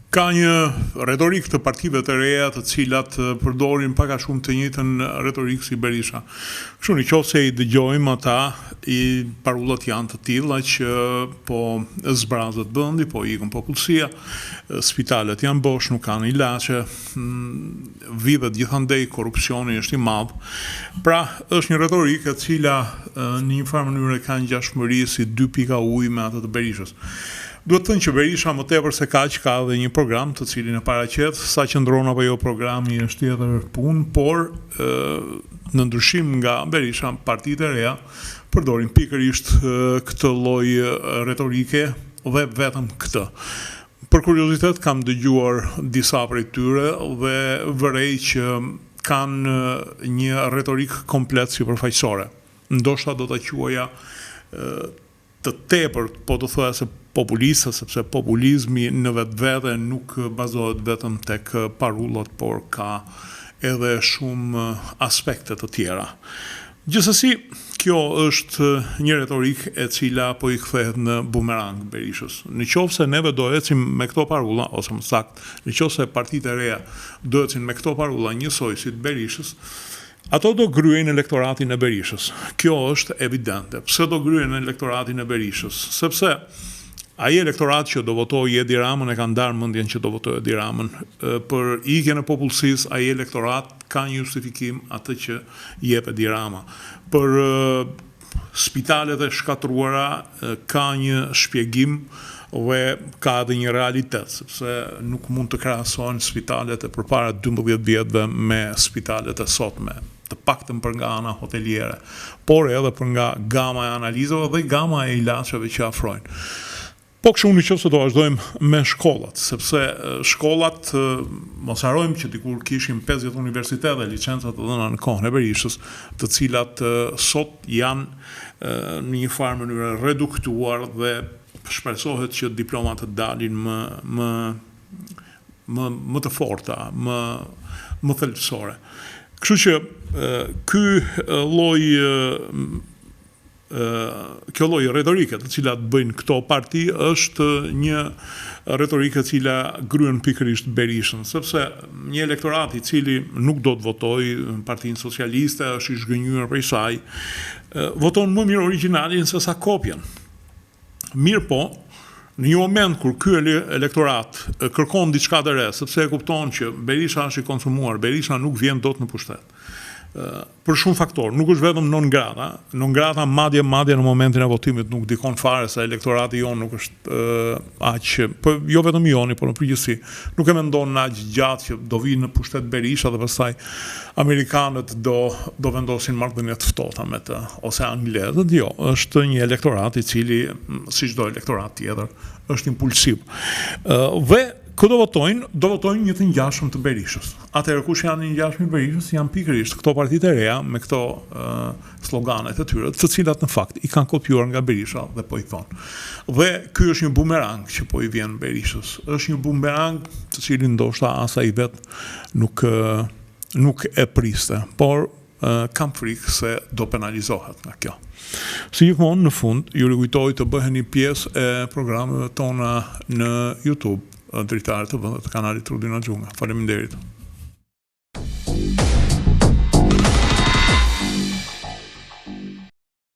Ka një retorikë të partive të reja të cilat përdorin pak a shumë të njëjtën retorikë si Berisha. Kështu në qoftë se i dëgjojmë ata, i parullat janë të tilla që po zbrazet vendi, po ikën popullsia, spitalet janë bosh, nuk kanë ilaçe, vidhet gjithandej, korrupsioni është i madh. Pra, është një retorikë e cila në një farë mënyre ka ngjashmëri si dy pika ujë me atë të Berishës. Duhet thënë që Berisha më tepër se kaq ka edhe një program të cilin e paraqet, sa qëndron apo jo programi është tjetër punë, por në ndryshim nga Berisha, partitë e reja përdorin pikërisht këtë lloj retorike dhe vetëm këtë. Për kuriozitet kam dëgjuar disa prej tyre dhe vërej që kanë një retorikë komplet sipërfaqësore. Ndoshta do ta quaja të tepërt, po të thoja se populiste, sepse populizmi në vetvete nuk bazohet vetëm tek parullat, por ka edhe shumë aspekte të tjera. Gjithsesi, kjo është një retorikë e cila po i kthehet në bumerang Berishës. Në qoftë se neve do ecim me këto parulla, ose më saktë, në qoftë se partitë e reja do ecin me këto parulla njësoj si të Berishës, Ato do gryejnë elektoratin e Berishës. Kjo është evidente. Pse do gryejnë elektoratin e Berishës? Sepse ai elektorat që do votojë Edi Ramën e ka ndarë mendjen që do votojë Edi Ramën. Për ikjen e popullsisë ai elektorat ka një justifikim atë që jep Edi Rama. Për spitalet e shkatërruara ka një shpjegim dhe ka edhe një realitet, sepse nuk mund të krahasohen spitalet e përpara 12 vjetëve me spitalet e sotme, të paktën për nga ana hoteliere, por edhe për nga gama e analizave dhe gama e ilaçeve që afrojnë. Po kështu në qoftë se do vazhdojmë me shkollat, sepse shkollat, mos harrojmë që dikur kishim 50 universitete, licenca të dhëna në kohën e Berishës, të cilat sot janë në një farë mënyre reduktuar dhe shpresohet që diplomat të dalin më më më më të forta, më më thelbësore. Kështu që ky lloj kjo lloj retorike të cilat bëjnë këto parti është një retorikë e cila gryen pikërisht Berishën, sepse një elektorat i cili nuk do të votojë Partinë Socialiste, është i zhgënjyer prej saj, voton më mirë origjinalin sesa kopjen. Mirëpo, në një moment kur ky elektorat kërkon diçka të re, sepse e kupton që Berisha është i konsumuar, Berisha nuk vjen dot në pushtet. Për shumë faktorë, nuk është vetëm non grata, non grata madje madje në momentin e votimit nuk ndikon fare se elektorati jonë nuk është aq, po jo vetëm joni, por në përgjithësi, nuk e mendon aq gjatë që do vijë në pushtet Berisha dhe pastaj amerikanët do do vendosin marrëdhënie të ftohta me të ose anglezët, jo, është një elektorat i cili si çdo elektorat tjetër është impulsiv. Dhe kë do votojnë? Do votojnë një të ngjashëm të Berishës. Atëherë kush janë i ngjashmi i Berishës? Janë pikërisht këto partitë e reja me këto sloganet e tyre, të cilat në fakt i kanë kopjuar nga Berisha dhe po i thonë. Dhe ky është një bumerang që po i vjen Berishës. Është një bumerang të cilin ndoshta as ai vetë nuk nuk e priste, por kam frikë se do penalizohet nga kjo. Si gjithmonë në fund, ju rikujtoj të bëheni pjesë e programeve tona në YouTube, Dritare TV dhe të kanalit Rudina Xhunga. Faleminderit.